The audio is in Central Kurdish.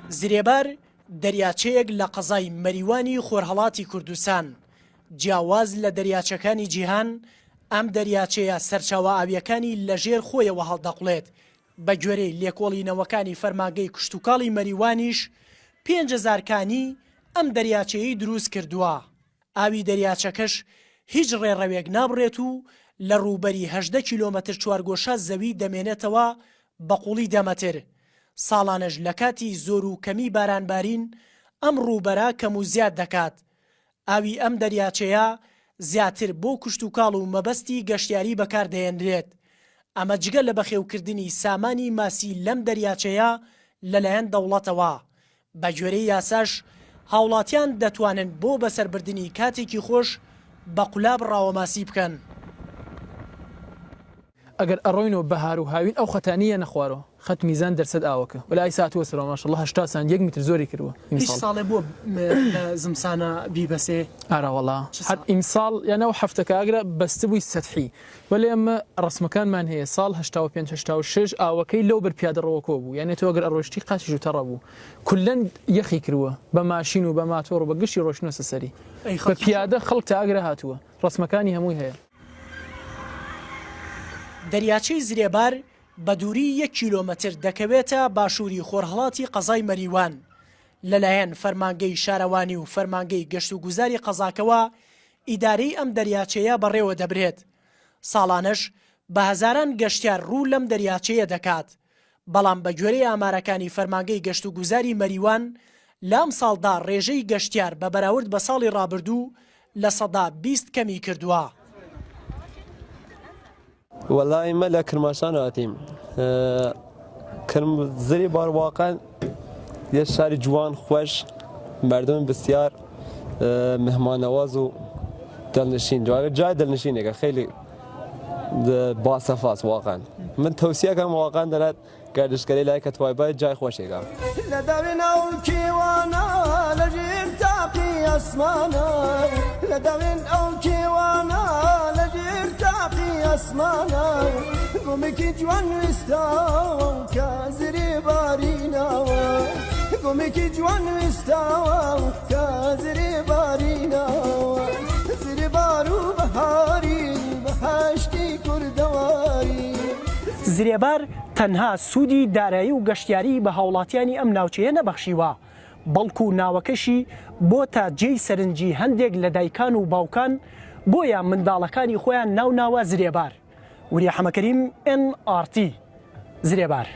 زرێبار دەریاچەیەک لە قەزای مەریوانی خۆرهەڵاتی کوردستان، جیاواز لە دەریاچەکانی جیهان، ئەم دەریاچەیە سەرچاوە ئاوییەکانی لەژێر خۆیەوە هەڵدەقوڵێت، بەگوێرەی لێکۆڵینەوەکانی فەرمانگەی کشتوکاڵی مەریوانیش 5000 کانی ئەم دەریاچەیەی دروستکردووە. ئاوی دەریاچەکەش هیچ ڕێڕەوێک نابڕێت و لە ڕووبەری 18 کیلۆمەتر چوارگۆشە زەوی دەمێنێتەوە بە قوڵی دە مەتر، ساڵانەش لە کاتی زۆر و کەمی بارانبارین ئەم ڕووبەرە کەم و زیاد دەکات. ئاوی ئەم دەریاچەیە زیاتر بۆ کشتوکاڵ و مەبەستی گەشتیاری بەکاردەهێنرێت، ئەمە جگە لە بەخێوکردنی سامانی ماسی لەم دەریاچەیە لەلایەن دەوڵەتەوە، بەگوێرەی یاساش هاوڵاتیان دەتوانن بۆ بەسەربردنی کاتێکی خۆش بە قولاب ڕاوەماسی بکەن. ئەگەر ئەڕۆینەوە بەهار و هاوین ئەو خەتانە یەنە خوارەوە خەت میزان دەرسەد ئاوەکە وەلا ئای ساتوە سەرەوە ماشاءاللە 80 سانت یەک میتر زۆری کردوە هیچ ساڵێ بووە لە زمسانە بیبەسێ؟ ئارا وەڵا هەر ئیمساڵ یان ئەو هەفتەکە ئەگرە بەستبووی سەتحی وەلێ ئەمە ڕەسمەکانمان هەیە ساڵ 85 86 ئاوەکەی لەو بەر پیادەڕەوە کۆ بوو یانێ تۆ ئەگەر ئەڕۆیشتی قاچیش و تەڕە بوو کولەن یەخی کردوە بە ماشین و بە ماتۆڕ و بە گشتی ڕۆیشتنەسە سەری بە پیادە خەڵک تا ئەگرە هاتووە ڕەسمەکانی هەمووی هەیە. دەریاچەی زرێبار بە دووری یەک کیلۆمەتر دەکەوێتە باشووری خۆرهەڵاتی قەزای مەریوان، لەلایەن فەرمانگەی شارەوانی و فەرمانگەی گەشتوگوزاری قەزاکەوە ئیدارەی ئەم دەریاچەیە بەڕێوەدەبرێت، ساڵانەش بە هەزاران گەشتیار ڕوو لەم دەریاچەیە دەکات، بەڵام بەگوێرەی ئامارەکانی فەرمانگەی گەشتوگوزاری مەریوان، لە ئەمساڵدا ڕێژەی گەشتیار بە بەراورد بە ساڵی ڕابردوو 20% کەمی کردووە. وەڵا ئیمە لە کرماشان هاتیم کرم زری بار واقعا یه شهر جوان خوش مردم بسیار مهمان نواز و دلنشین جای دلنشینێکە خیلی با صفاست واقعا من توصیه کەم واقعا دەرات گردشگەری لای کە توای باید جای خۆشێکە. لە داوێن ئەو کێوانە لە ژێر تاقی ئەسمانە لە داوێن ئەو کێوانە لە ژێر تاقی ئەسمانە گومێکی جوان ویستاوە و کە زرێ باریناوە گومێکی جوان ویستاوە و کە زرێ باریناوە زرێ بار و بەهاری بەهەشتی کوردەواری. زرێبار تەنها سوودی دارایی و گەشتیاریی بە هاوڵاتیانی ئەم ناوچەیە نەبەخشیوە، بەڵکو ناوەکەشی بۆتە جێی سەرنجی هەندێک لە دایکان و باوکان، بۆیە منداڵەکانی خۆیان ناوناوە زرێبار. وریا حەمەکەریم، ئێن ئاڕ تی، زرێبار.